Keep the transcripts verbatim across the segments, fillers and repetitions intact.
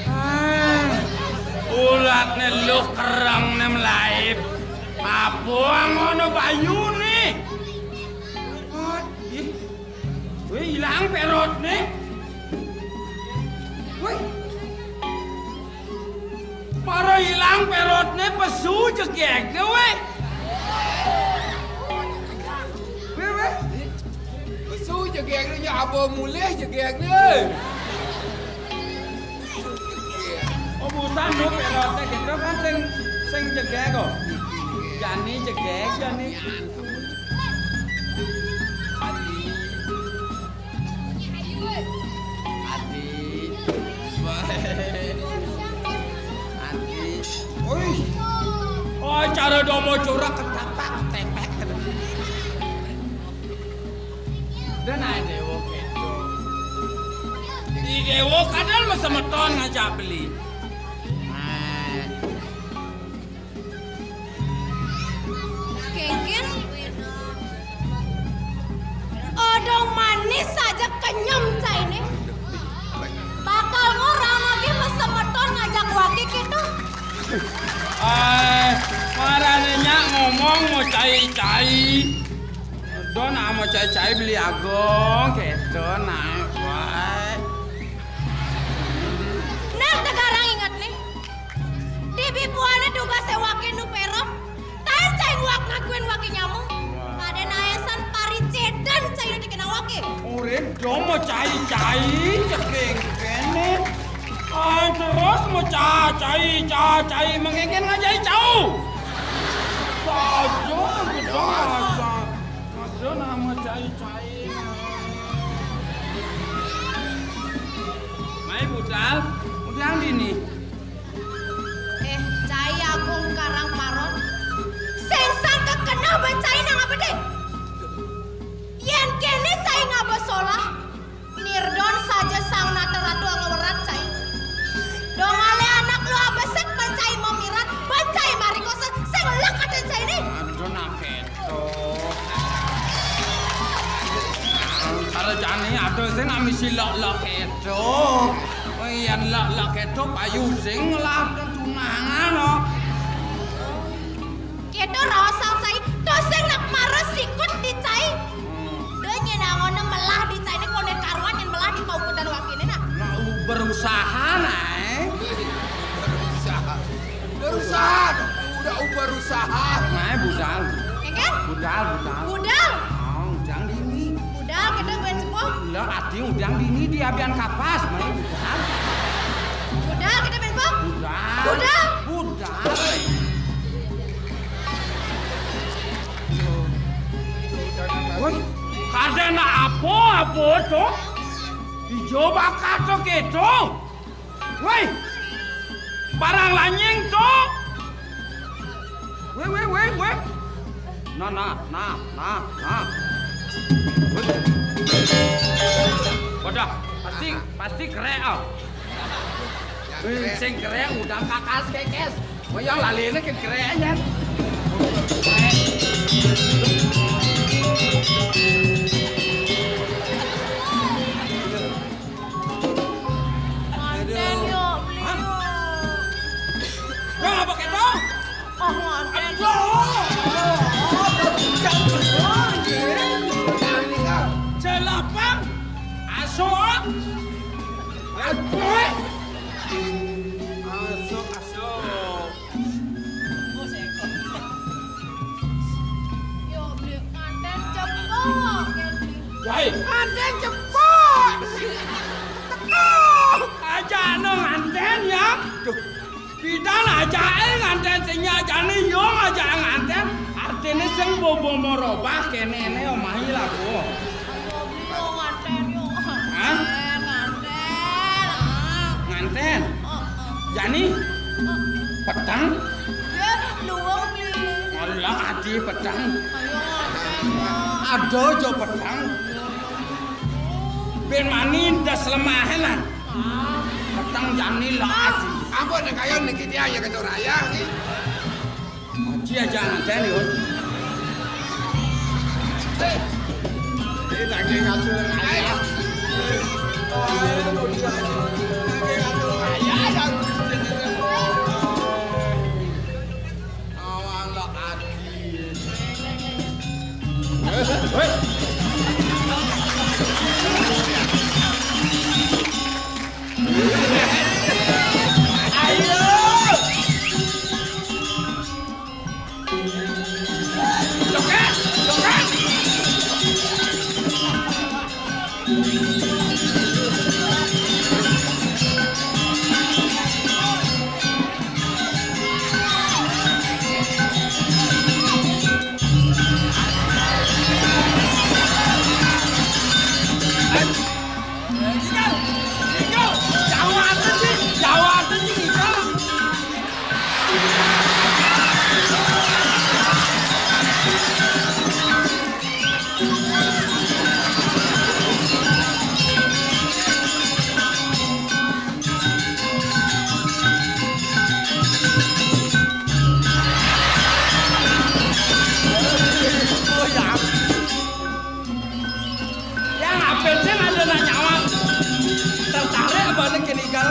Ah, ulatné luh, kerengné mlaib. Apa ngono bayuné? Aduh. Wéh, ilang pérotné. Wéh. Mara ilang pérotné, pesu jegégné, wéh. Wéh, wéh. Pesu jegégné, nya apa mulih jegégné. Oh, busan, no, pérotné kéto kan sing, sing jegég kok. Jani jegég, jani. Adi. Adi. Adi. Oi. Oh, cara domo curag ketapak tepek. Dan ae déwa kéto. Di déwa kadal mesemeton ngajak beli. Nah. Kéngkén. Odong manis aja kenyem cainé. Bakal ngorang lagi mesemeton ngajak waki kéto. Eh, marané nyak ngomong mau cai-cai. Don amo cai-cai beli agong, kéto naé waé. Nah, tegarang inget nih. Dibi puané tugasé waki nu pérot. Taén cai nguak ngakuin waki nyamung. Kadén aésan paricédan cai nu dikena waki. Urip domo cai-cai, ceking kéné. Ah, terus mau ca-, cai, ca-, cai, mengkéngkén ngajai cau. Saja, gedang asa. Ada nama cai-cai. Mai budal, udang dini. Eh, cai agung karang paron. Sing sangka keneh ban cai nang abedé. Yén kéné cai ngaba solah, nirdon saja sang nata ratu angga werat cai. Dong alé anak lu abesek ban cai mamirat, ban cai marikosa, sing lek ada cai né. Aduh, nak kéto. Cara jani ada sing nak misi lek-lek kéto. Yén lek-lek kéto payu sing lah tunangan, oh. Kéto raosang cai, to sing nak mara sikut di cai. Hmm. Dé nyén anggoné melah di cai né koné karuan yén melah di paukudan wakiné nah. Nah, u-, berusaha, nah, eh. Berusaha. Berusaha. Udah, u-, berusaha. Nah, budal. Ya kan? Budal, budal. Budal. Oh, udang dini. Budal, kéto bén sepuh. Lah, ati udang dini di abian kapas, nah, budal. Budal, kéto bén sepuh. Budal. Budal. Budal. Woi, kadén apa, apa to? Ijo bakar to kéto. Woi, barang lanying to. Woi, woi, woi, woi. Nah, nah, nah, nah, nah. Woi. Wadah, pasti, pasti kerék, ah. Sing kerék udang kakas kékés. Wayang lalené kén kerekan. Manten yo, beli yo. Wah, apa kéto? Oh, manten. Aduh. Jelapang. Asok. Aduh. Asok, asok. Yo, beli manten cepok. Yai. Manten cepok. Teko. Ajak no nganten ya. Duh. Pidan ajaké nganten sing nyak jani yo ngajak nganten. Artiné sing bobo morobah kéné né omahé lah, Bu. Ayo, beli yo nganten yo. Hah? Nganten, nganten. Ah. Nganten? Oh, oh. Jani? Oh. Peteng? Ya, luwung beli. Alah, adi peteng. Ayo, nganten yo. Ada aja peteng. Ben mani ndas lemahé lah. Peteng jani lah. Ampun, nek kaya niki tiyang ya kecok raya iki. Aji aja nganten yo. Ini lagi ngatur raya. Lagi ngatur raya ya. Awang lo adi. Ayo. Joget, joget. Yang apa sih ada nak nyawang? Tertarik apa nih kenigal?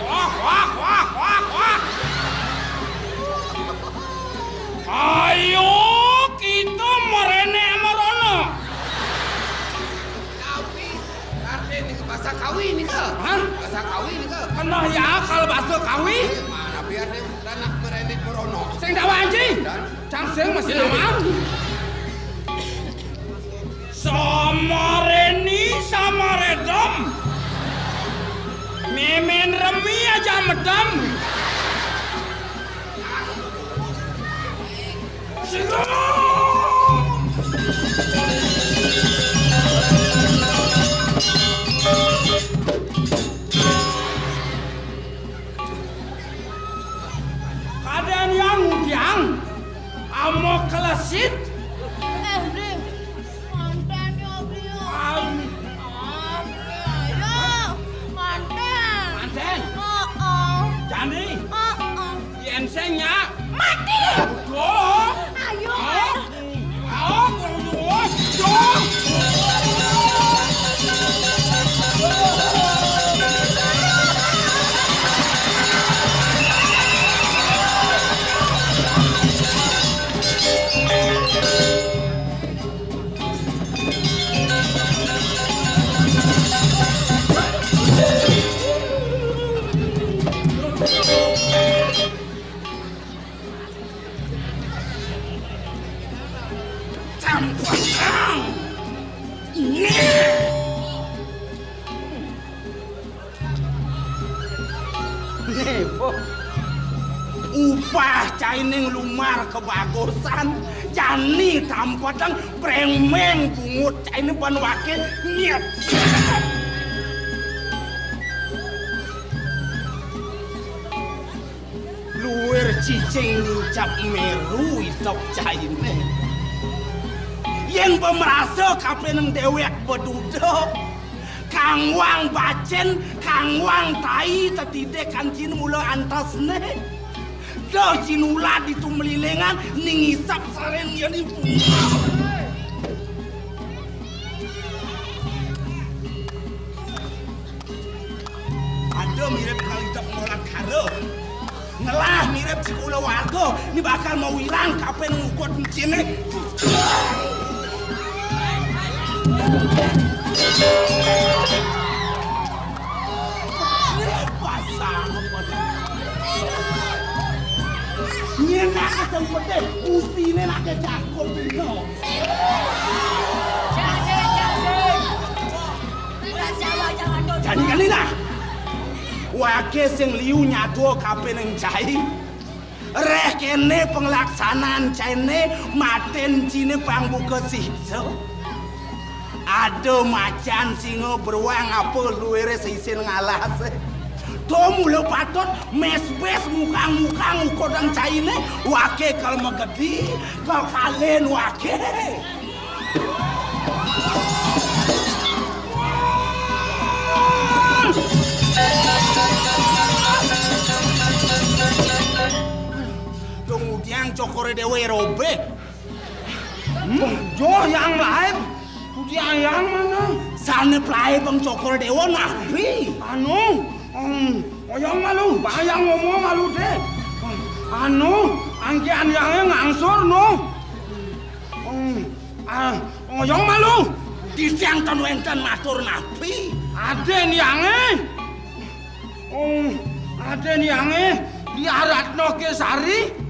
Wah, wah, wah, wah, wah. Ayo kita merenek merono. Kawi. Arti nika bahasa Kawi nika. Hah? Bahasa Kawi nika. Kenah ya kalau bahasa Kawi? Mana biar nih anak merenek merono. Sing dawa anjing. Dan? Cang sing masih dawa. Sama Reni, sama Redom. Mimin Remi aja medem. Siram. Kadén yang ngudiang, amo kelesit. Eh, Bli. Manten ya, Bli. Am. Ah, Bli, ayo. Manten. Manten? Heeh. Jani? Heeh. Yén sing nyak. Mati. Aduh. Ayo. Ah. Upah cainé nglumar kebagusan, jani tampeteng brengmeng bungut cainé ban waké nyet. Luir cicing nincap meru itep cainé. Yén ba marasa kapining déwék beduda, kangwang bacén, kangwang tai tetidik kancin mula antosné. Da jinulad ditu melilingan, ning isap sareng yén ibu. Ada mirip kali idep ngolah kara. Ngelah mirip cikula warga, ni bakal mau ilang kapen ngukut enciné. Pasang apa? Nyenak asam pedih, gustiné nak cakep dino. Jani kali nah. Waké sing liu nyatua kapining cai. Réh kéné panglaksanan cainé, matin ciné pang buka siksa. Ada macan singa beruang apa luiré sisin ngalasé. To mula patut mésbés mukang-mukang ukuran cainé, waké kal magedi, kal kalin waké. Kemudian cokoré déwa robéh. Hmm, joh yang laib. Kemudian yang mana? Sané plaib bang cokoré déwa napi? Anu, hmm, oyong malu, bayang ngomong malu deh. Anu, angkian yangé ngangsur no. Hmm, ah, oyong malu. Titiang tan wénten matur napi? Adén yangé. Oh, Adén yangé, Diah Ratna Késari.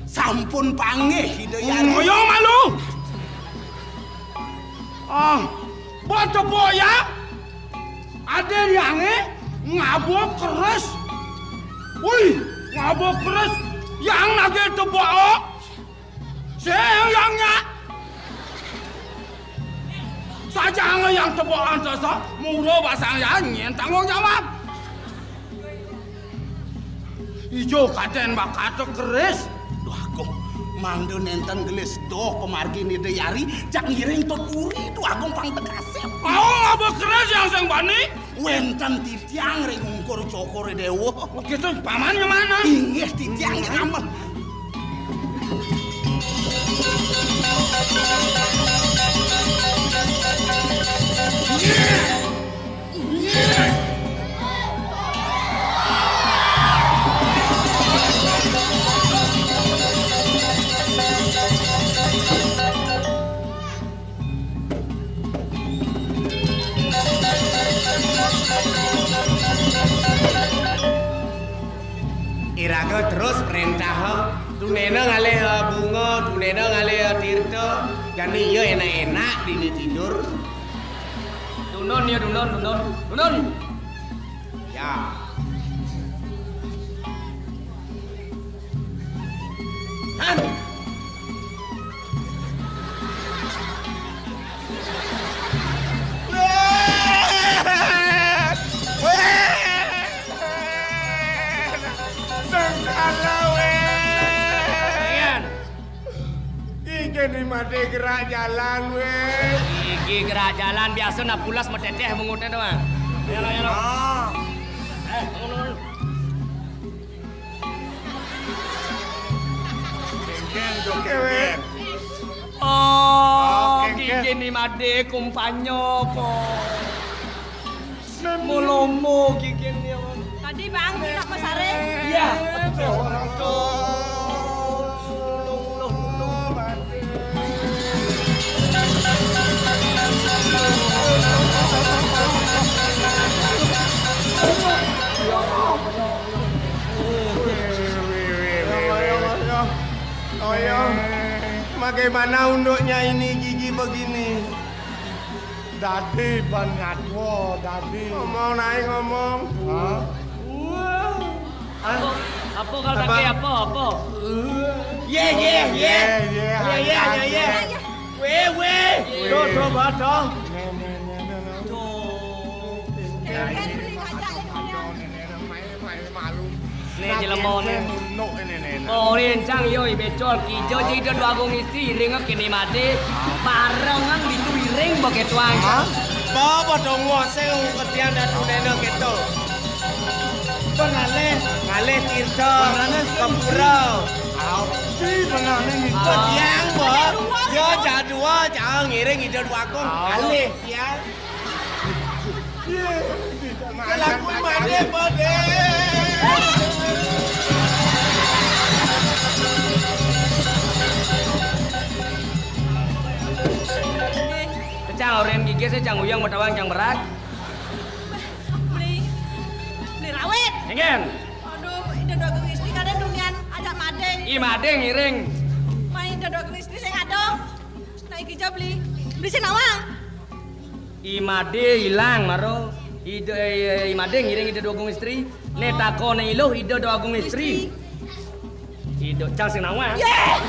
Sampun panggih Ida Hyang. Oyong malu. Ah, ba tebok ya. Adén yangé ngaba keris. Wih, ngaba keris. Yang nagih tebok. Sing yang nyak. Saja yang tebok antasa, mura basang ya nyén tanggung jawab. Ijo kadén bakata keris. Duh, Agung, mangda nénten gelis doh pamargin Ida Hyang, jak ngiring tuturi, Duh, Agung pang tekasé. Mau ngaba keris yang sing bani? Wénten titiang ring ungkur cokoré déwa. Oh, gitu. Paman yang mana? Inggih, titiang yang ampun. Iraga terus préntah, tunéna ngalih bunga, tunéna ngalih tirta, jani ia énak-énak dini tidur. Dunun ya, dunun, dunun, dunun. Ya. Han. Sengkala wé. Iyan. Iki ni mati gerak jalan wé. Iki gerak jalan biasa nak pulas meteteh menguté doang. Ya lah, ya lah. Ah. Eh, bangun, bangun. Kéngkén, Jok, kéwé. Oh, kéngkén. Gigi ni madé kumpanya apa? Molomo gigi ni apa? Tadi Bang kita pasare. Iya, betul. Betul. Betul, betul, betul. Ayo, bagaimana unduknya ini gigi begini? Dadi ban nyatua, dadi. Ngomong naik ngomong. Hah? Wah. Apa? Apa kalau tak apa? Apa? Apa? Yé, yé, yé. Yé, yé, yé, yé. Wé, wé. Tuh, tuh, bah, tuh. Né jelemoné. Ora encang yo, i becol, kija ja Ida Dwagung Istri, iring kéné madé, barengan ditu iring begitu aja. Hah? Apa dong wong sing ketian dan dunena kéto? Pun ngalih, ngalih tirta, ke pura. Abdi benane ngitung. Ketian, Mbok. Ya, jak dua, jak ngiring Ida Dwagung. Ngalih, ya. Kelakuan madé, Pak Dé. Cang oren gigis, cang uyang, metawang, cang berak. Beli, beli rawit. Enggén. Aduh, Ida Dwagung Istri kadén dunian ajak madé. I madé ngiring. Mai Ida Dwagung Istri sing ada. Nah, iki ja beli. Beli sing nawang. I madé ilang maro. Ida, eh, i madé ngiring Ida Dwagung Istri. Né takoné iluh Ida Dwagung Istri. Ida cang sing nawang. Yé!